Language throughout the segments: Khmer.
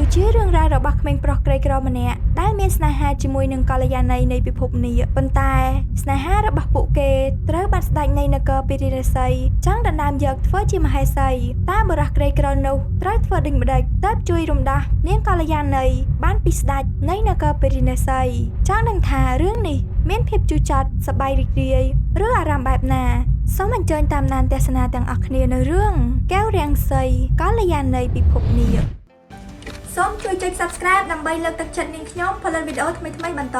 គឺជារឿងរ៉ាវរបស់ក្មេងប្រុសក្រីក្រម្នាក់ដែលមានស្នេហាជាមួយនឹងកល្យាណីនៃពិភពនាគប៉ុន្តែស្នេហារបស់ពួកគេត្រូវបានស្ដេចនៃនគរពារាណសីចង់ដណ្ដើមយកធ្វើជាមហេសីតើបុរសក្រីក្រនោះត្រូវធ្វើដូចម្តេចទើបជួយរំដោះនាងកល្យាណីបានពីស្ដេចនៃនគរពារាណសីចង់ដឹងថារឿងនេះមានភាពជូរចត់សប្បាយរីករាយឬអារម្មណ៍បែបណាសូមអញ្ជើញតាមដានទស្សនាទាំងអស់គ្នានៅរឿងកែវរាំងសីកល្យាណីពិភពនាគសូមជួយចុច Subscribe ដើម្បីលើកទឹកចិត្តនាងខ្ញុំផលិតវីដេអូថ្មីៗបន្ត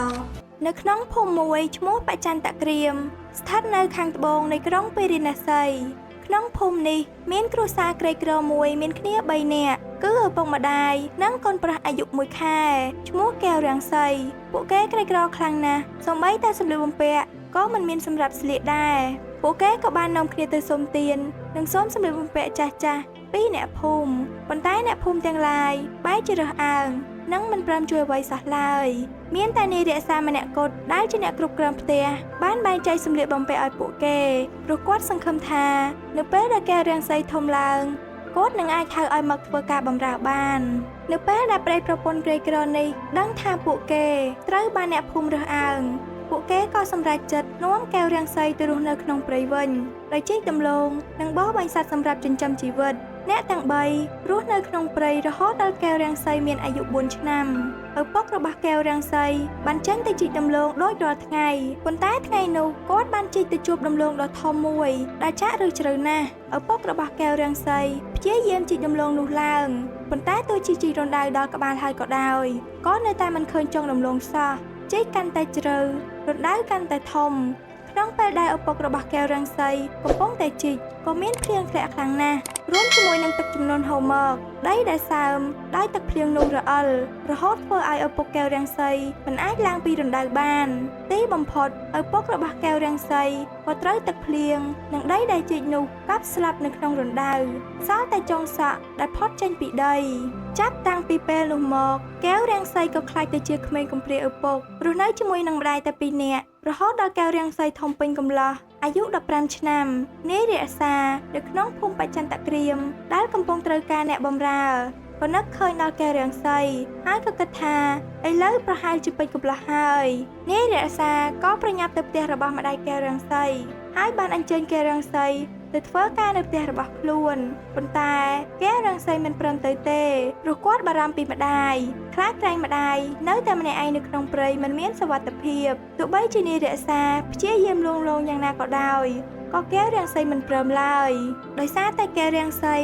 នៅក្នុងភូមិមួយឈ្មោះបច្ចន្តក្រៀមស្ថិតនៅខាងត្បូងនៃក្រុងពារាណសីក្នុងភូមិនេះមានគ្រួសារក្រីក្រមួយមានគ្នា3នាក់គឺឪពុកម្ដាយនិងកូនប្រុសអាយុ1ខែឈ្មោះកែវរាំងសីពួកគេក្រីក្រខ្លាំងណាស់សូម្បីតែសម្លៀកបំពាក់ក៏មិនមានសម្រាប់ស្លៀកដែរពួកគេក៏បាននាំគ្នាទៅសុំទាននិងសុំសម្លៀកបំពាក់ចាស់ៗពីអ្នកភូមិប៉ុន្តែអ្នកភូមិទាំងឡាយបែរជារើសអើងនិងមិនព្រមជួយអ្វីសោះឡើយមានតែនាយរក្សាម្នាក់គត់ដែលជាអ្នកគ្រប់គ្រងផ្ទះបានបែងចែកសម្លៀកបំពាក់ឲ្យពួកគេព្រោះគាត់សង្ឃឹមថានៅពេលដែលកែវរាំងសីធំឡើងគាត់នឹងអាចហៅឲ្យមកធ្វើការបម្រើបាននៅពេលដែលប្តីប្រពន្ធក្រីក្រនេះដឹងថាពួកគេត្រូវបានអ្នកភូមិរើសអើងពួកគេក៏សម្រេចចិត្តនាំកែវរាំងសីទៅរស់នៅក្នុងព្រៃវិញដោយជីកដំឡូងនិងបរបាញ់សត្វសម្រាប់ចិញ្ចឹមជីវិតអ្នកទាំង3រស់នៅក្នុងព្រៃរហូតដល់កែវរាំងសីមានអាយុ4ឆ្នាំឪពុករបស់កែវរាំងសីបានចេញទៅជីកដំឡូងដូចរាល់ថ្ងៃប៉ុន្តែថ្ងៃនោះគាត់បានជីកទៅជួបដំឡូងដ៏ធំមួយដែលចាក់ឬជ្រៅណាស់ឪពុករបស់កែវរាំងសីព្យាយាមជីកដំឡូងនោះឡើងប៉ុន្តែទោះជាជីករណ្ដៅដល់ក្បាលហើយក៏ដោយក៏នៅតែមិនឃើញចុងដំឡូងសោះជីកកាន់តែជ្រៅរណ្ដៅកាន់តែធំក្នុងពេលដែលឪពុករបស់កែវរាំងសីកំពុងតែជីកក៏មានភ្លៀងធ្លាក់ខ្លាំងណាស់រួមជាមួយនឹងទឹកជំនន់ហូរមកដីដែលសើមដោយទឹកភ្លៀងនោះរអិលរហូតធ្វើឲ្យឪពុកកែវរាំងសីមិនអាចឡើងពីរណ្ដៅបានទីបំផុតឪពុករបស់កែវរាំងសីក៏ត្រូវទឹកភ្លៀងនិងដីដែលជីកនោះកាប់ស្លាប់នៅក្នុងរណ្ដៅសល់តែចុងសក់ដែលផុតចេញពីដីចាប់តាំងពីពេលនោះមកកែវរាំងសីក៏ក្លាយទៅជាក្មេងកំព្រាឪពុករស់នៅជាមួយនឹងម្ដាយតែពីរនាក់រហូតដល់កែវរាំងសីធំពេញកំឡោះអាយុ15ឆ្នាំនាយរក្សានៅក្នុងភូមិបច្ចន្តក្រៀមដែលកំពុងត្រូវការអ្នកបម្រើក៏នឹកឃើញដល់កែវរាំងសីហើយក៏គិតថាឥឡូវប្រហែលជាពេញកំឡោះហើយនាយរក្សាក៏ប្រញាប់ទៅផ្ទះរបស់ម្ដាយកែវរាំងសីហើយបានអញ្ជើញកែវរាំងសីទៅធ្វើការនៅផ្ទះរបស់ខ្លួនប៉ុន្តែកែវរាំងសីមិនព្រមទៅទេព្រោះគាត់បារម្ភពីម្ដាយខ្លាចក្រែងម្ដាយនៅតែម្នាក់ឯងនៅក្នុងព្រៃមិនមានសុវត្ថិភាពទោះបីជានាយរក្សាព្យាយាមលួងលោមយ៉ាងណាក៏ដោយក៏កែវរាំងសីមិនព្រមឡើយដោយសារតែកែវរាំងសី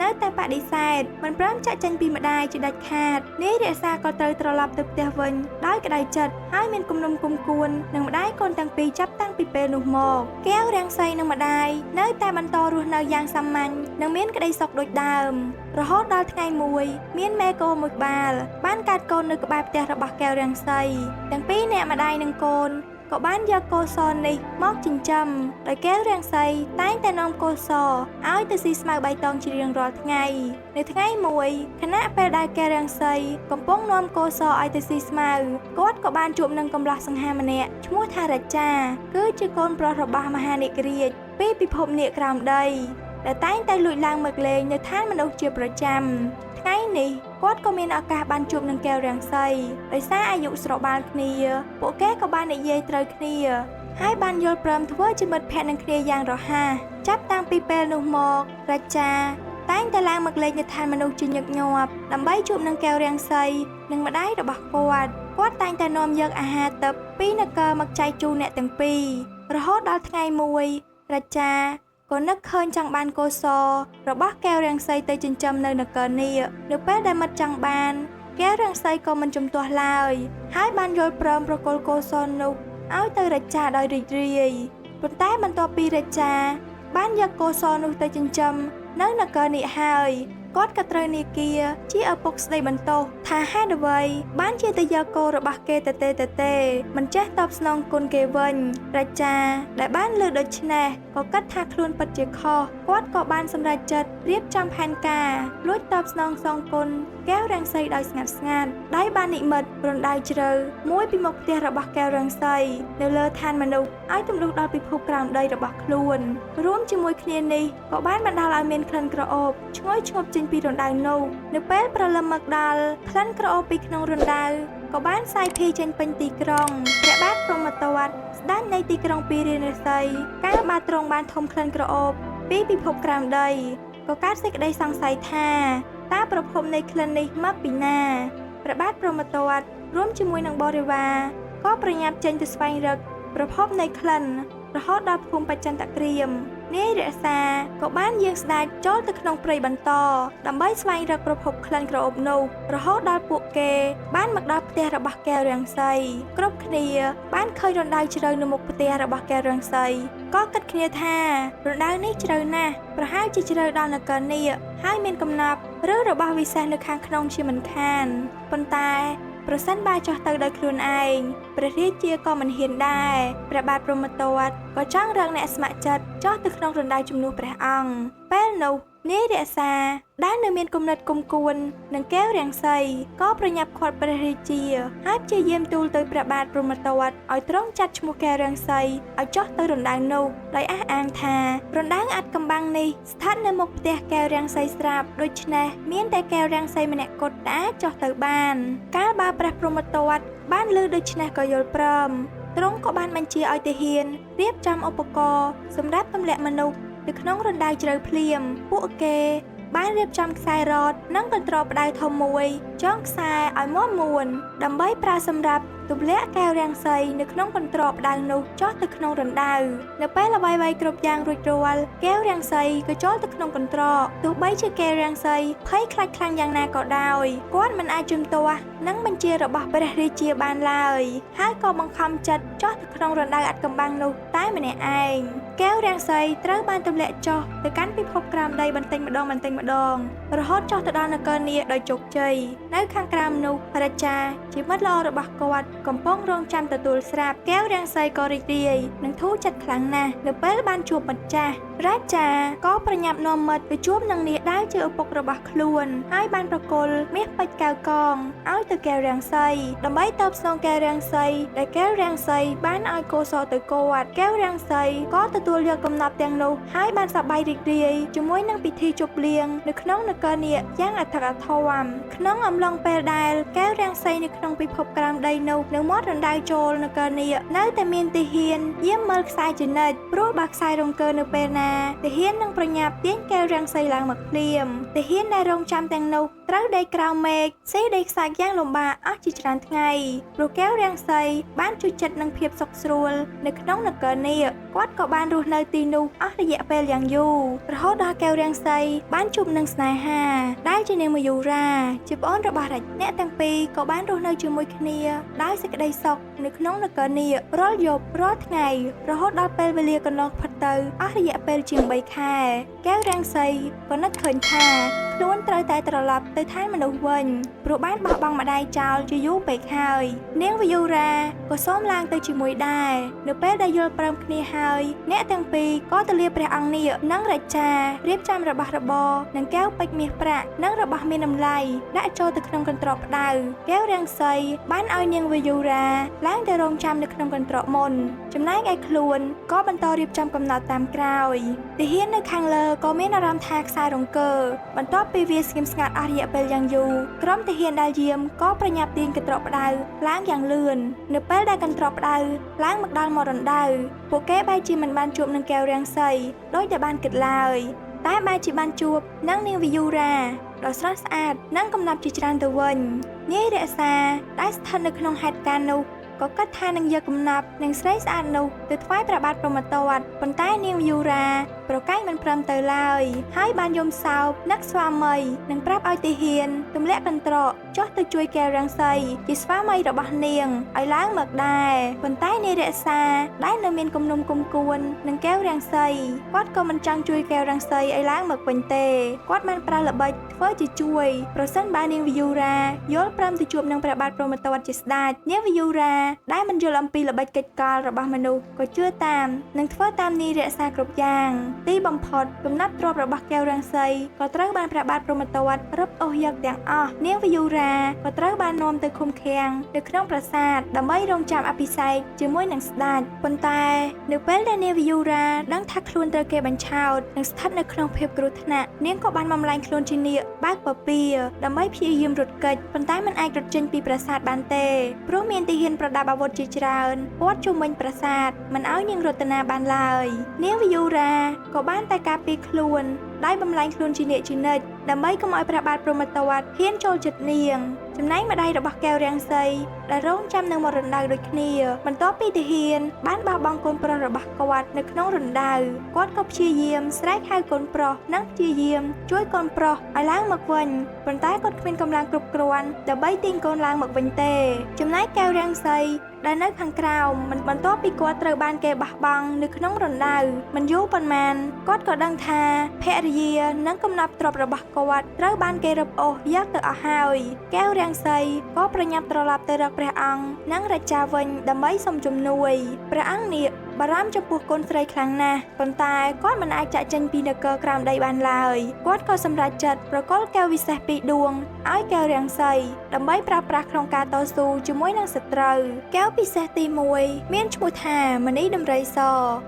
នៅតែបដិសេធមិនព្រមចាក់ចេញពីម្ដាយជាដាច់ខាតនាយរក្សាក៏ត្រូវត្រឡប់ទៅផ្ទះវិញដោយក្តៅចិត្តហើយមានគំនុំគុំគួននឹងម្ដាយកូនទាំងពីរចាប់តាំងពីពេលនោះមកកែវរាំងសីនិងម្ដាយនៅតែបន្តរស់នៅយ៉ាងសាមញ្ញនិងមានក្តីសុខដូចដើមរហូតដល់ថ្ងៃមួយមានមេគោមួយក្បាលបានកើតកូននៅក្បែរផ្ទះរបស់កែវរាំងសីទាំងពីរអ្នកម្ដាយនិងកូនក៏បានយកគោសនេះមកចិញ្ចឹមដោយកែវរាំងសីតែងតែនាំគោសឲ្យទៅស៊ីស្មៅបៃតងជារៀងរាល់ថ្ងៃនៅថ្ងៃមួយខណៈពេលដែលកែវរាំងសីកំពុងនាំគោសឲ្យទៅស៊ីស្មៅគាត់ក៏បានជួបនឹងកំឡោះសង្ហាម្នាក់ឈ្មោះថារាចាគឺជាកូនប្រុសរបស់មហានាគរាជពីពិភពនាគក្រោមដីដែលតែងតែលួចឡើងមកលេងនៅឋានមនុស្សជាប្រចាំថ្ងៃនេះគាត់ក៏មានឱកាសបានជួបនឹងកែវរាំងសីដោយសារអាយុស្របាលគ្នាពួកគេក៏បាននិយាយត្រូវគ្នាហើយបានយល់ព្រមធ្វើជាមិត្តភក្តិនឹងគ្នាយ៉ាងរហ័សចាប់តាំងពីពេលនោះមករាចាតែងតែឡើងមកលេងនៅឋានមនុស្សជាញឹកញាប់ដើម្បីជួបនឹងកែវរាំងសីនិងម្ដាយរបស់គាត់គាត់តែងតែនាំយកអាហារទឹកពីនគរមកចែកជូនអ្នកទាំងពីររហូតដល់ថ្ងៃមួយរាចាក៏នឹកឃើញចង់បានគោសរបស់កែវរាំងសីទៅចិញ្ចឹមនៅនគរនេះនៅពេលដែលមិត្តចង់បានកែវរាំងសីក៏មិនជំទាស់ឡើយហើយបានយល់ព្រមប្រគល់គោសនោះឲ្យទៅរាចាដោយរីករាយប៉ុន្តែបន្ទាប់ពីរាចាបានយកគោសនោះទៅចិញ្ចឹមនៅនគរនេះហើយគាត់ក៏ត្រូវនាគាជាឪពុកស្ដីបន្ទោសថាហេតុអ្វីបានជាទៅយកគោរបស់គេទៅទេមិនចេះតបស្នងគុណគេវិញរាចាដែលបានលើដូច្នេះក៏គិតថាខ្លួនពិតជាខុសគាត់ក៏បានសម្រេចចិត្តរៀបចំផែនការលួចតបស្នងសងគុណកែវរាំងសីដោយស្ងាត់ស្ងាត់ដោយបាននិមិត្តរណ្ដៅជ្រៅមួយពីមុខផ្ទះរបស់កែវរាំងសីនៅលើឋានមនុស្សឲ្យទម្លុះដល់ពិភពក្រោមដីរបស់ខ្លួនរួមជាមួយគ្នានេះក៏បានបណ្ដាលឲ្យមានក្លិនក្រអូបឈ្ងុយឈ្ងប់ជា ចេញពីរណ្ដៅនោះនៅពេលព្រលឹមមកដល់ក្លិនក្រអូបពីក្នុងរណ្ដៅក៏បានសាយភាយចេញពេញទីក្រុងព្រះបាទព្រហ្មទត្តស្ដេចនៃទីក្រុងពារាណសីកាលបើទ្រង់បានធំក្លិនក្រអូបពីពិភពក្រោមដីក៏កើតសេចក្តីសង្ស័យថាតើប្រភពនៃក្លិននេះមកពីណាព្រះបាទព្រហ្មទត្តរួមជាមួយនឹងបរិវារក៏ប្រញាប់ចេញទៅស្វែងរកប្រភពនៃក្លិនរហូតដល់ភូមិបច្ចិន្តក្រៀមនាយរក្សាក៏បានយាងស្ដេចចូលទៅក្នុងព្រៃបន្តដើម្បីស្វែងរកប្រភពក្លិនក្រអូបនោះរហូតដល់ពួកគេបានមកដល់ផ្ទះរបស់កែវរាំងសីគ្រប់គ្នាបានឃើញរណ្ដៅជ្រៅនៅមុខផ្ទះរបស់កែវរាំងសីក៏គិតគ្នាថារណ្ដៅនេះជ្រៅណាស់ប្រហែលជាជ្រៅដល់នគរនាគហើយមានកំណប់ឬរបស់វិសេសនៅខាងក្នុងជាមិនខានប៉ុន្តែប្រសិនបើចោះទៅដោយខ្លួនឯងព្រះរាជាក៏មិនហ៊ានដែរព្រះបាទព្រហ្មទត្តក៏ចង់រកអ្នកស្ម័គ្រចិត្តចោះទៅក្នុងរណ្ដៅជំនួសព្រះអង្គពេលនោះនាយរក្សាដែលនៅមានគំនិតគុំគួននឹងកែវរាំងសីក៏ប្រញាប់ឃាត់ព្រះរាជាហើយព្យាយាមទូលទៅព្រះបាទព្រហ្មទត្តឲ្យទ្រង់ចាត់ឈ្មោះកែវរាំងសីឲ្យចោះទៅរណ្ដៅនោះដោយអះអាងថារណ្ដៅអាត់កំបាំងនេះស្ថិតនៅមុខផ្ទះកែវរាំងសីស្រាប់ដូច្នេះមានតែកែវរាំងសីម្នាក់គត់ដែលអាចចោះទៅបានកាលបើព្រះព្រហ្មទត្តបានឮដូច្នេះក៏យល់ព្រមទ្រង់ក៏បានបញ្ជាឲ្យទាហានរៀបចំឧបករណ៍សម្រាប់ទម្លាក់មនុស្សនៅក្នុងរណ្ដៅជ្រៅភ្លាមពួកគេបានរៀបចំខ្សែរ៉តនិងកន្ត្រកផ្ដៅធំមួយចងខ្សែឲ្យមាំមួនដើម្បីប្រើសម្រាប់ទម្លាក់កែវរាំងសីនៅក្នុងកន្ត្រកផ្ដៅនោះចុះទៅក្នុងរណ្ដៅនៅពេលអ្វីៗគ្រប់យ៉ាងរួចរាល់កែវរាំងសីក៏ចូលទៅក្នុងកន្ត្រកទោះបីជាកែវរាំងសីភ័យខ្លាចខ្លាំងយ៉ាងណាក៏ដោយគាត់មិនអាចជំទាស់នឹងបញ្ជារបស់ព្រះរាជាបានឡើយហើយក៏បង្ខំចិត្តចុះទៅក្នុងរណ្ដៅអាថ៌កំបាំងនោះតែម្នាក់ឯងកែវរាំងសីត្រូវបានទម្លាក់ចុះទៅកាន់ពិភពក្រោមដីបន្តិចម្ដងបន្តិចម្ដងរហូតចុះទៅដល់នគរនាគដោយជោគជ័យនៅខាងក្រោមនោះរាជាជាមិត្តល្អរបស់គាត់កំពុងរងចាំទទួលស្រាប់កែវរាំងសីក៏រីករាយនិងធូរចិត្តខ្លាំងណាស់នៅពេលបានជួបមិត្តចាស់រាជាក៏ប្រញាប់នាំមិត្តទៅជួបនឹងនាគដែលជាឪពុករបស់ខ្លួនហើយបានប្រគល់មាសពេជ្រកៅកងឲ្យទៅកែវរាំងសីដើម្បីតបស្នងកែវរាំងសីដែលកែវរាំងសីបានឲ្យកោសលទៅគាត់កែវរាំងសីក៏ទទួលយកកំណប់ទាំងនោះហើយបានសប្បាយរីករាយជាមួយនឹងពិធីជប់លៀងនៅក្នុងនគរនាគយ៉ាងអធិកអធមក្នុងអំឡុងពេលដែលកែវរាំងសីនៅក្នុងពិភពក្រោមដីនោះនៅមាត់រណ្ដៅចូលនគរនាគនៅតែមានទាហានយាមមើលខ្សែជានិច្ចព្រោះបើខ្សែរង្គើនៅពេលណាទាហាននឹងប្រញាប់ទាញកែវរាំងសីឡើងមកភ្លាមទាហានដែលរងចាំទាំងនោះត្រូវដេកក្រោមមេឃស៊ីដីខ្សាច់យ៉ាងលំបាកអស់ជាច្រើនថ្ងៃព្រោះកែវរាំងសីបានជួយចិត្តនឹងភាពសុខស្រួលនៅក្នុងនគរនាគគាត់ក៏បានរស់នៅទីនោះអស់រយៈពេលយ៉ាងយូររហូតដល់កែវរាំងសីបានជួបនឹងស្នេហាដែលជានាងមយូរាជាប្អូនរបស់រាជអ្នកទាំងពីរក៏បានរស់នៅជាមួយគ្នាដោយសេចក្តីសុខនៅក្នុងនគរនាគរាល់យប់រាល់ថ្ងៃរហូតដល់ពេលវេលាកន្លងផុតទៅអស់រយៈពេលជាង3ខែកែវរាំងសីក៏នឹកឃើញថាខ្លួនត្រូវតែត្រឡប់ទៅឋានមនុស្សវិញព្រោះបានបោះបង់ម្ដាយចោលជាយូរពេកហើយនាងវយូរាក៏សូមឡើងទៅជាមួយដែរនៅពេលដែលយល់ព្រមគ្នាហើយអ្នកទាំងពីរក៏ទៅលាព្រះអង្គនាគនិងរាជារៀបចំរបស់របរនិងកែវពេជ្រមាសប្រាក់និងរបស់មានតម្លៃដាក់ចូលទៅក្នុងកន្ត្រកផ្ដៅកែវរាំងសីបានឲ្យនាងវយូរាឡើងទៅរងចាំនៅក្នុងកន្ត្រកមុនចំណែកឯខ្លួនក៏បន្តរៀបចំកំណត់តាមក្រោយទាហាននៅខាងលើក៏មានអារម្មណ៍ថាខ្សែរង្គើបន្ទាប់ពីវាស្ងៀមស្ងាត់អស់រយៈពេលយ៉ាងយូរក្រុមទាហានដែលយាមក៏ប្រញាប់ទាញកន្ត្រកផ្ដៅឡើងយ៉ាងលឿននៅពេលដែលកន្ត្រកផ្ដៅឡើងមកដល់មករណ្ដៅពួកគេបែរជាមិនបានជួបនឹងកែវរាំងសីដោយតែបានគិតឡើយតែបែរជាបានជួបនឹងនាងវិយូរាដ៏ស្រស់ស្អាតនិងកំណប់ជាច្រើនទៅវិញនាយរក្សាដែលស្ថិតនៅក្នុងហេតុការណ៍នោះក៏គិតថានឹងយកកំណប់និងស្រីស្អាតនោះទៅថ្វាយព្រះបាទព្រហ្មទត្តប៉ុន្តែនាងវិយូរាប្រកែកមិនព្រមទៅឡើយហើយបានយំសោកនឹកស្វាមីនិងប្រាប់ឲ្យទាហានទម្លាក់កន្ត្រកចុះទៅជួយកែវរាំងសីជាស្វាមីរបស់នាងឲ្យឡើងមកដែរប៉ុន្តែនាយរក្សាដែលនៅមានគំនុំគុំគួននឹងកែវរាំងសីគាត់ក៏មិនចង់ជួយកែវរាំងសីឲ្យឡើងមកវិញទេគាត់បានប្រើល្បិចធ្វើជាជួយប្រសិនបើនាងវិយូរាយល់ព្រមទៅជួបនឹងព្រះបាទព្រហ្មទត្តជាស្ដេចនាងវិយូរា ដែលមិនយល់អំពីល្បិចកិច្ចកលរបស់មនុស្សក៏ជឿតាមនិងធ្វើតាមនាយរក្សាគ្រប់យ៉ាងទីបំផុតកំណត់ទ្រព្យរបស់កែវរង្សីក៏ត្រូវបានព្រះបាទព្រហ្មទត្តរឹបអូសយកទាំងអស់នាងវយូរាក៏ត្រូវបាននាំទៅឃុំឃាំងនៅក្នុងប្រាសាទដើម្បីរងចាំអភិសេកជាមួយនឹងស្ដេចប៉ុន្តែនៅពេលដែលនាងវយូរាដឹងថាខ្លួនត្រូវគេបញ្ឆោតនិងស្ថិតនៅក្នុងភាពគ្រោះថ្នាក់នាងក៏បានបំលែងខ្លួនជានាគបើកពពាដើម្បីព្យាយាមរត់គេចប៉ុន្តែមិនអាចរត់ចេញពីប្រាសាទបានទេព្រោះមានទាហានប្រដាប់អាវុធជាច្រើនព័ទ្ធជុំវិញប្រាសាទមិនឲ្យនាងរតនាបានឡើយនាងវយូរាក៏បានតែការពារខ្លួនដោយបំលែងខ្លួនជានាគជានិច្ចដើម្បីកុំឲ្យព្រះបាទព្រហ្មទត្តហ៊ានចូលចិត្តនាងចំណែកម្ដាយរបស់កែវរាំងសីដែលរងចាំនៅមករណ្ដៅដូចគ្នាបន្ទាប់ពីទាហានបានបោះបង់កូនប្រុសរបស់គាត់នៅក្នុងរណ្ដៅគាត់ក៏ព្យាយាមស្រែកហៅកូនប្រុសនិងព្យាយាមជួយកូនប្រុសឲ្យឡើងមកវិញប៉ុន្តែគាត់គ្មានកម្លាំងគ្រប់គ្រាន់ដើម្បីទាញកូនឡើងមកវិញទេចំណែកកែវរាំងសីដែលនៅខាងក្រោមមិនបន្ទាប់ពីគាត់ត្រូវបានគេបោះបង់នៅក្នុងរណ្ដៅមិនយូរប៉ុន្មានគាត់ក៏ដឹងថាភរិយានិងកំណប់ទ្រព្យរបស់គាត់ត្រូវបានគេរឹបអូសយកទៅអស់ហើយកែវរាំងសីក៏ប្រញាប់ត្រឡប់ទៅរកព្រះអង្គនិងរាជាវិញដើម្បីសុំជំនួយព្រះអង្គនាគបារម្ភចំពោះកូនស្រីខ្លាំងណាស់ប៉ុន្តែគាត់មិនអាចចាក់ចេញពីនគរក្រោមដីបានឡើយគាត់ក៏សម្រេចចិត្តប្រគល់កែវវិសេសពីរដួងឲ្យកែវរាំងសីដើម្បីប្រើប្រាស់ក្នុងការតស៊ូជាមួយនឹងសត្រូវកែវពិសេសទី1មានឈ្មោះថាមនីដំរីស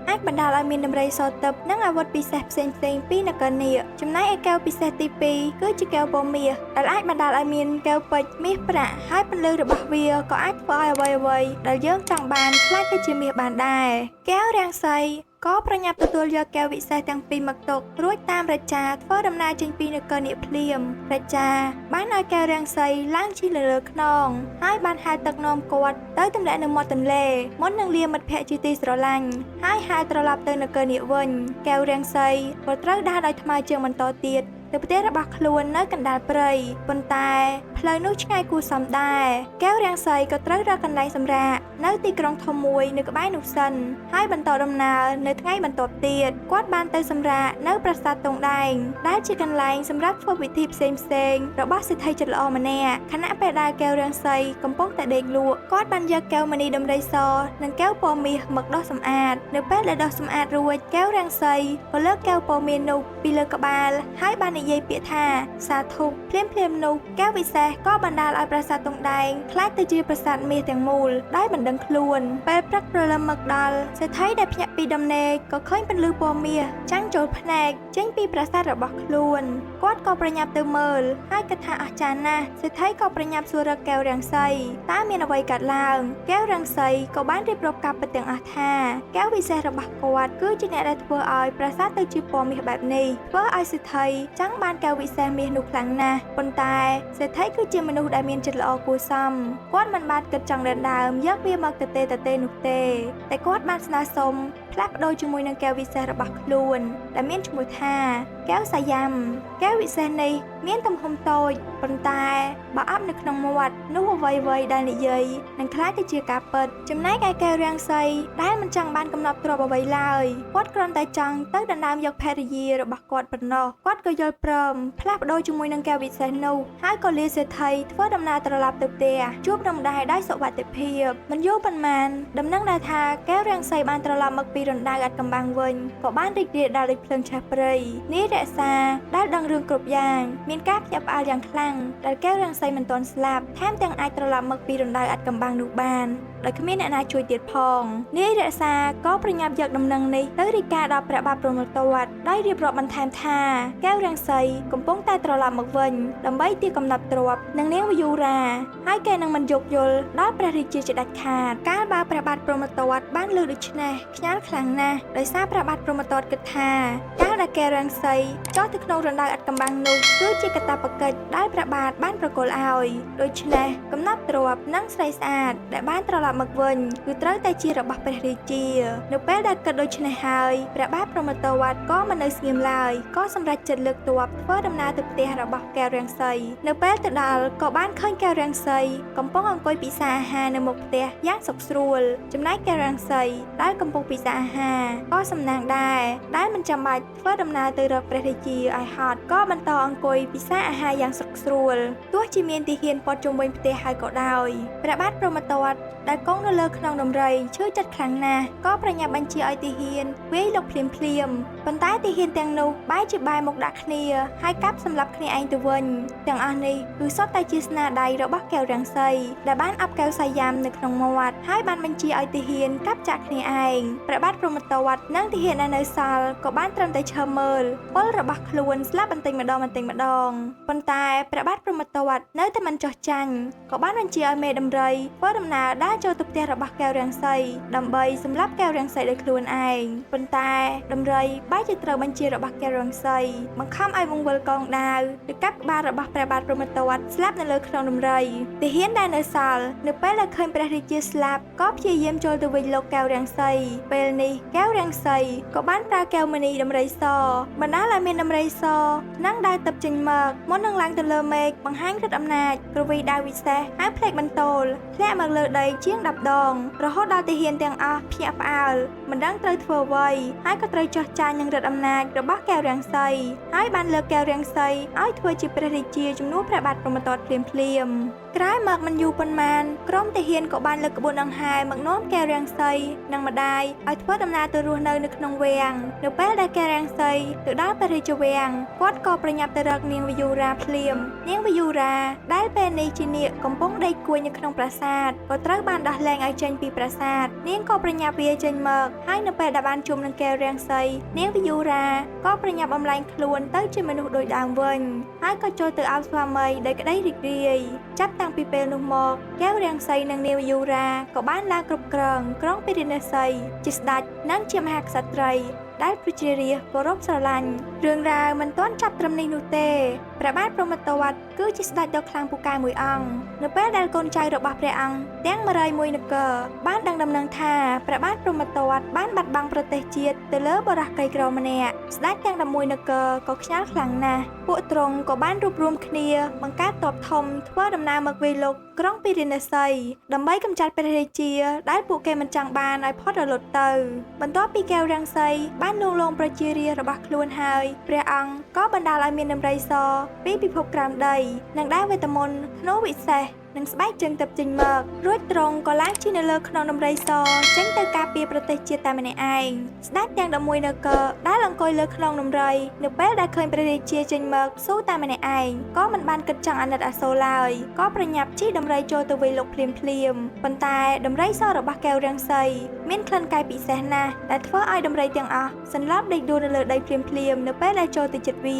អាចបណ្ដាលឲ្យមានដំរីសទឹកនិងអាវុធពិសេសផ្សេងៗពីនគរនាគចំណែកឯកែវពិសេសទី2គឺជាកែវពណ៌មាសដែលអាចបណ្ដាលឲ្យមានកែវពេជ្រមាសប្រាក់ហើយពន្លឺរបស់វាក៏អាចធ្វើឲ្យអ្វីៗដែលយើងចង់បានក្លាយទៅជាមាសបានដែរកែវរាំងសីក៏ប្រញាប់ទទួលយកកែវវិសេសទាំងពីរមកទុករួចតាមរាជាធ្វើដំណើរចេញពីនគរនាគភ្លាមរាជាបានឲ្យកែវរាំងសីឡើងជិះលើលើខ្នងហើយបានហែលទឹកនាំគាត់ទៅទម្លាក់នៅមាត់ទន្លេមុននឹងលាមិត្តភក្តិជាទីស្រឡាញ់ហើយហែលត្រឡប់ទៅនគរនាគវិញកែវរាំងសីក៏ត្រូវដើរដោយថ្មើរជើងបន្តទៀតទៅផ្ទះរបស់ខ្លួននៅកណ្ដាលព្រៃប៉ុន្តែផ្លូវនោះឆ្ងាយគួរសមដែរកែវរាំងសីក៏ត្រូវរកកន្លែងសម្រាកនៅទីក្រុងធំមួយនៅក្បែរនោះសិនហើយបន្តដំណើរនៅថ្ងៃបន្ទាប់ទៀតគាត់បានទៅសម្រាកនៅប្រាសាទតុងដែងដែលជាកន្លែងសម្រាប់ធ្វើពិធីផ្សេងៗរបស់សេដ្ឋីចិត្តល្អម្នាក់ខណៈពេលដែលកែវរាំងសីកំពុងតែដេកលក់គាត់បានយកកែវមณีដំរីសនិងកែវពណ៌មាសមកដោះសម្អាតនៅពេលដែលដោះសម្អាតរួចកែវរាំងសីក៏លើកកែវពណ៌មាសនោះពីលើក្បាលហើយបាននិយាយពាក្យថាសាធុភ្លាមៗនោះកែវវិសេសក៏បណ្ដាលឲ្យប្រាសាទតុងដែងក្លាយទៅជាប្រាសាទមាសទាំងមូលដោយមិនដឹងខ្លួនពេលព្រឹកព្រលឹមមកដល់សេដ្ឋីដែលភ្ញាក់ពីដំណេកក៏ឃើញពន្លឺពណ៌មាសចាំងចូលភ្នែកចេញពីប្រាសាទរបស់ខ្លួនគាត់ក៏ប្រញាប់ទៅមើលហើយគិតថាអស្ចារ្យណាស់សេដ្ឋីក៏ប្រញាប់សួររកកែវរាំងសីតើមានអ្វីកើតឡើងកែវរាំងសីក៏បានរៀបរាប់ការពិតទាំងអស់ថាកែវវិសេសរបស់គាត់គឺជាអ្នកដែលធ្វើឲ្យប្រាសាទទៅជាពណ៌មាសបែបនេះធ្វើឲ្យសេដ្ឋីចង់បានកែវវិសេសមាសនោះខ្លាំងណាស់ប៉ុន្តែសេដ្ឋីគឺជាមនុស្សដែលមានចិត្តល្អគួរសមគាត់មិនបានគិតចង់ដណ្ដើមយកវាមកទទេនោះទេតែគាត់បានស្នើសុំផ្លាស់ប្ដូរជាមួយនឹងកែវវិសេសរបស់ខ្លួនដែលមានឈ្មោះថាកែវសាយ៉ាំកែវវិសេសនេះមានទំហំតូចប៉ុន្តែបើអាប់នៅក្នុងមាត់នោះអ្វីៗដែលនិយាយនឹងក្លាយទៅជាការពិតចំណែកឯកែវរាំងសីដែលមិនចង់បានកំណប់ទ្រព្យអ្វីឡើយគាត់គ្រាន់តែចង់ទៅដណ្ដើមយកភរិយារបស់គាត់ប៉ុណ្ណោះគាត់ក៏យល់ព្រមផ្លាស់ប្ដូរជាមួយនឹងកែវវិសេសនោះហើយក៏លាសេដ្ឋីធ្វើដំណើរត្រឡប់ទៅផ្ទះជួបនំដែរដោយសុវត្ថិភាពមិនយូរប៉ុន្មានដំណឹងដែលថាកែវរាំងសីបានត្រឡប់មកពីរណ្ដៅអាត់កំបាំងវិញក៏បានរីករាលដាលដូចភ្លើងឆេះព្រៃនាយរក្សាដែលដឹងរឿងគ្រប់យ៉ាងមានការភ្ញាក់ផ្អើលយ៉ាងខ្លាំងដែលកែវរាំងសីមិនទាន់ស្លាប់ថែមទាំងអាចត្រឡប់មកពីរណ្ដៅអាត់កំបាំងនោះបានដោយគ្មានអ្នកណាជួយទៀតផងនាយរក្សាក៏ប្រញាប់យកដំណឹងនេះទៅរាយការណ៍ដល់ព្រះបាទព្រហ្មទត្តដោយរៀបរាប់បន្ថែមថាកែវរាំងសីកំពុងតែត្រឡប់មកវិញដើម្បីទារកំណប់ទ្រព្យនិងនាងវយូរាហើយគេនឹងមិនយោគយល់ដល់ព្រះរាជាជាដាច់ខាតកាលបើព្រះបាទព្រហ្មទត្តបានលើដូច្នេះខ្ញាល់ខ្លាំងណាស់ដោយសារព្រះបាទព្រហ្មទត្តគិតថាកាលដែលកែវរាំងសីចុះទៅក្នុងរណ្ដៅអាត់កំបាំងនោះគឺជាកាតព្វកិច្ចដែលព្រះបាទបានប្រគល់ឲ្យដូច្នេះកំណប់ទ្រព្យនិងស្រីស្អាតដែលបានត្រឡប់មកវិញគឺត្រូវតែជារបស់ព្រះរាជានៅពេលដែលគិតដូច្នេះហើយព្រះបាទព្រហ្មទត្តក៏មិននៅស្ងៀមឡើយក៏សម្រេចចិត្តលើកទ័ពធ្វើដំណើរទៅផ្ទះរបស់កែវរាំងសីនៅពេលទៅដល់ក៏បានឃើញកែវរាំងសីកំពុងអង្គុយពិសាអាហារនៅមុខផ្ទះយ៉ាងសុខស្រួលចំណែកកែវរាំងសីដែលកំពុងពិសា នេហាក៏សំណាងដែរដែលមិនចាំបាច់ធ្វើដំណើរទៅរកព្រះរាជាឲ្យហត់ក៏បន្តអង្គុយពិសាអាហារយ៉ាងសុខស្រួលទោះជាមានទាហានព័ទ្ធជុំវិញផ្ទះហើយក៏ដោយព្រះបាទព្រហ្មទត្តដែលគង់នៅលើខ្នងដំរីឈឺចិត្តខ្លាំងណាស់ក៏ប្រញាប់បញ្ជាឲ្យទាហានវាយលុកភ្លាមភ្លាមៗប៉ុន្តែទាហានទាំងនោះបែរជាបែរមុខដាក់គ្នាហើយកាប់សម្លាប់គ្នាឯងទៅវិញទាំងអស់នេះគឺសុទ្ធតែជាស្នាដៃរបស់កែវរង្សីដែលបានអបកែវសាយ៉ាំនៅក្នុងមាត់ហើយបានបញ្ជាឲ្យទាហានកាប់ចាក់គ្នាឯងព្រះបាទព្រហ្មទត្តនិងទាហានដែលនៅសល់ក៏បានត្រឹមតែឈើមើលពលរបស់ខ្លួនស្លាប់បន្តិចម្ដងបន្តិចម្ដងប៉ុន្តែព្រះបាទព្រហ្មទត្តនៅតែមិនចោះចាញ់ក៏បានបញ្ជាឲ្យមេដំរីធ្វើដំណើរដើរចូលទៅផ្ទះរបស់កែវរង្សីដើម្បីសម្លាប់កែវរង្សីដោយខ្លួនឯងប៉ុន្តែដំរីបែរជាត្រូវបញ្ជារបស់កែវរង្សីបង្ខំឲ្យវង្វិលកងដាវទៅកាប់ក្បាលរបស់ព្រះបាទព្រហ្មទត្តស្លាប់នៅលើខ្នងដំរីទាហានដែលនៅសល់នៅពេលដែលឃើញព្រះរាជាស្លាប់ក៏ព្យាយាមចូលទៅវិញលោកកែវរង្សីពេលនេះកែវរង្សីក៏បានប្រើកែវមณีដំរីសបណ្ដាលឲ្យមានដំរីសនិងដាវទឹកចេញមកមុននឹងឡើងទៅលើមេឃបង្ហាញឫទ្ធិអំណាចគ្រវីដាវវិសេសហៅផ្លេកបន្ទោលធ្លាក់មកលើដីជាង10ដងរហូតដល់ទាហានទាំងអស់ភ្ញាក់ផ្អើលមិនដឹងត្រូវធ្វើអ្វីហើយក៏ត្រូវចោះចាញ់នឹងឫទ្ធិអំណាចរបស់កែវរង្សីហើយបានលើកកែវរង្សីឲ្យធ្វើជាព្រះរាជាជំនួសព្រះបាទព្រហ្មទត្តភ្លាមៗក្រោយមកមិនយូរប៉ុន្មានក្រុមទាហានក៏បានលើកក្បួនដង្ហែមកនាំកែវរង្សីនិងម្ដាយឲ្យធ្វើដំណើរទៅរស់នៅនៅក្នុងវាំងនៅពេលដែលកែវរង្សីទៅដល់ព្រះរាជវាំងគាត់ក៏ប្រញាប់ទៅរកនាងវយូរាភ្លាមនាងវយូរាដែលពេលនេះជានាគកំពុងដេកគួយនៅក្នុងប្រាសាទក៏ត្រូវបានដោះលែងឲ្យចេញពីប្រាសាទនាងក៏ប្រញាប់វាចេញមកហើយនៅពេលដែលបានជួបនឹងកែវរង្សីនាងវយូរាក៏ប្រញាប់បំលែងខ្លួនទៅជាមនុស្សដូចដើមវិញហើយក៏ចូលទៅអោបស្វាមីដោយក្តីរីករាយចាប់តាំងពីពេលនោះមកកែវរង្សីនិងនាងវយូរាក៏បានឡើងគ្រប់គ្រងក្រុងពារាណសីជាស្ដេចនិងជាមហាក្សត្រីដែលប្រជារាស្ត្រគោរពស្រឡាញ់រឿងរ៉ាវមិនទាន់ចប់ត្រឹមនេះនោះទេព្រះបាទព្រហ្មទត្តគឺជាស្ដេចដ៏ខ្លាំងពូកែមួយអង្គនៅពេលដែលកូនចៅរបស់ព្រះអង្គទាំង101នគរបានដឹងដំណឹងថាព្រះបាទព្រហ្មទត្តបានបាត់បង់ប្រទេសជាតិទៅលើបុរសក្រីក្រម្នាក់ស្ដេចទាំង11នគរក៏ខ្ញាល់ខ្លាំងណាស់ពួកទ្រង់ក៏បានរួបរวมគ្នាបង្កើតទ័ពធំធ្វើដំណើរមកវាយលុកក្រុងពារាណសីដើម្បីកម្ចាត់ព្រះរាជាដែលពួកគេមិនចង់បានឲ្យផុតរលត់ទៅបន្ទាប់ពីកែវរង្សីបានលួងលោមប្រជារាស្ត្ររបស់ខ្លួនហើយព្រះអង្គក៏បណ្ដាលឲ្យមានដំរីសពីពិភពក្រោមដីនិងដាវវេទមន្តធ្នូវិសេសនិងស្បែកជើងទឹកចេញមករួចទ្រង់ក៏ឡើងជិះនៅលើខ្នងដំរីសចេញទៅការពារប្រទេសជាតិតែម្នាក់ឯងស្ដេចទាំង11នគរដែលអង្គុយលើខ្នងដំរីនៅពេលដែលឃើញព្រះរាជាចេញមកស៊ូតែម្នាក់ឯងក៏មិនបានគិតចង់អាណិតអាសូរឡើយក៏ប្រញាប់ជិះដំរីចូលទៅវាយលុកភ្លាមភ្លាមប៉ុន្តែដំរីសរបស់កែវរង្សីមានក្លិនកែពិសេសណាស់ដែលធ្វើឲ្យដំរីទាំងអស់សន្លប់ដេកដួលនៅលើដីភ្លាមភ្លាមនៅពេលដែលចូលទៅជិតវា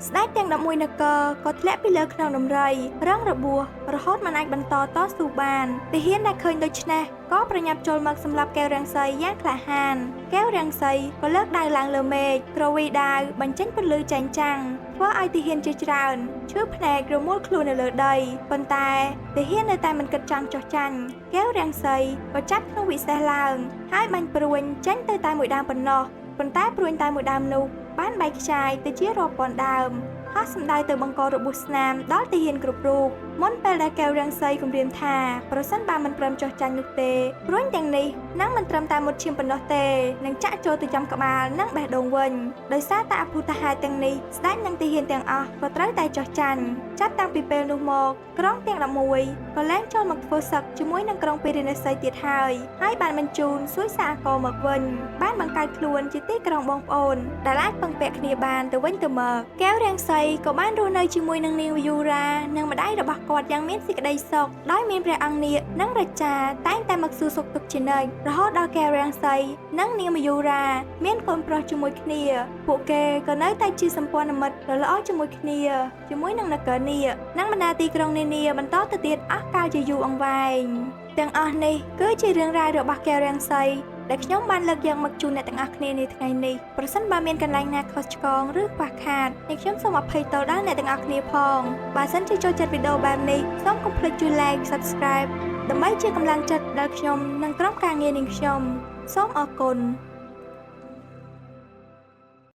ស្ដេចទាំង11នគរក៏ធ្លាក់ពីលើខ្នងដំរីរងរបួសរហូតមិនអាចបន្តតស៊ូបានទាហានដែលឃើញដូច្នេះក៏ប្រញាប់ចូលមកសម្លាប់កែវរង្សីយ៉ាងក្លាហានកែវរង្សីក៏លើកដាវឡើងលើមេឃគ្រវីដាវបញ្ចេញពន្លឺចែងចាំងធ្វើឲ្យទាហានជាច្រើនឈឺភ្នែករមួលខ្លួននៅលើដីប៉ុន្តែទាហាននៅតែមិនគិតចង់ចុះចាញ់កែវរង្សីក៏ចាប់ធ្នូវិសេសឡើងហើយបាញ់ព្រួញចេញទៅតែមួយដើមប៉ុណ្ណោះប៉ុន្តែព្រួញតែមួយដើមនោះបានបែកខ្ចាយទៅជារាប់ពាន់ដើមហោះសម្ដៅទៅបង្ករបួសស្នាមដល់ទាហានគ្រប់រូបមុនពេលដែលកែវរង្សីគំរាមថាប្រសិនបើមិនព្រមចុះចាញ់នោះទេព្រួញទាំងនេះនឹងមិនត្រឹមតែមុតឈាមប៉ុណ្ណោះទេនឹងចាក់ចូលទៅចំក្បាលនិងបេះដូងវិញដោយសារតែអភូតហេតុទាំងនេះស្ដេចនិងទាហានទាំងអស់ក៏ត្រូវតែចុះចាញ់ចាប់តាំងពីពេលនោះមកក្រុងទាំង11ក៏លែងចូលមកធ្វើសឹកជាមួយនឹងក្រុងពារាណសីទៀតហើយហើយបានបញ្ជូនសួយសាកមកវិញបានបង្កើតខ្លួនជាទីក្រុងបងប្អូនដែលអាចពឹងពាក់គ្នាបានទៅវិញទៅមកកែវរង្សីក៏បានរស់នៅជាមួយនឹងនាងវយូរានិងម្ដាយរបស់គាត់យ៉ាងមានសេចក្តីសុខដោយមានព្រះអង្គនាគនិងរាជាតែងតែមកសួរសុខទុក្ខជានិច្ចរហូតដល់កែវរង្សីនិងនាងមយូរាមានកូនប្រុសជាមួយគ្នាពួកគេក៏នៅតែជាសម្ព័ន្ធមិត្តដ៏ល្អជាមួយគ្នាជាមួយនឹងនគរនាគនិងបណ្ដាទីក្រុងនានាបន្តទៅទៀតអស់កាលជាយូរអង្វែងទាំងអស់នេះគឺជារឿងរ៉ាវរបស់កែវរង្សីដែលខ្ញុំបានលើកយកមកជូនអ្នកទាំងអស់គ្នានៅថ្ងៃនេះប្រសិនបើមានកន្លែងណាខុសឆ្គងឬខ្វះខាតនេះខ្ញុំសូមអភ័យទោសដល់អ្នកទាំងអស់គ្នាផងបើសិនជាចូលចិត្តវីដេអូបែបនេះសូមកុំភ្លេចជួយ Like Subscribe ដើម្បីជាកម្លាំងចិត្តដល់ខ្ញុំនិងក្រុមការងារនាងខ្ញុំសូមអរគុណ។